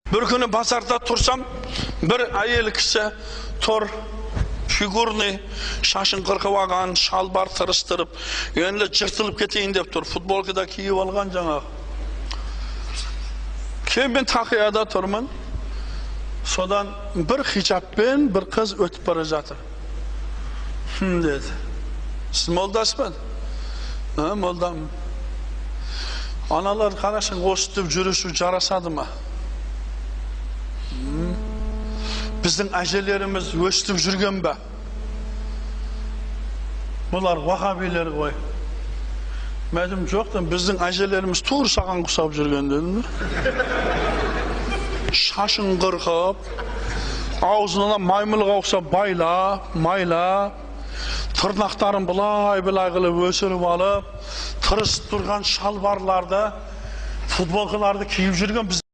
Бір күні базарда тұрсам, бір әйел кісі тұр, фигурный, шашын қырқып алған, шалбар тырыстырып, енді жыртылып кетейін деп тұр, футболка да киіп алған жаңағы. Кейін мен тақияда тұрмын, содан бір хиджабпен бір қыз өтіп бара жатыр. Хм деді. Сіз молдасыз ба? Ha, молдамын. Аналар қарашың, осытып жүрісі жарасады ма? Біздің әжелеріміз өстіп жүрген бе? Бұлар вахабилер ғой. Мен айттым, жоқ, біздің әжелеріміз тур саған ұқсап жүрген дедім. Шашын қырқып, аузына маймылға ұқсап байлап, майлап, тырнақтарын былай-былай қылып өсіріп алып, тырысып тұрған шалбарларды, футболкаларды киіп жүрген біз.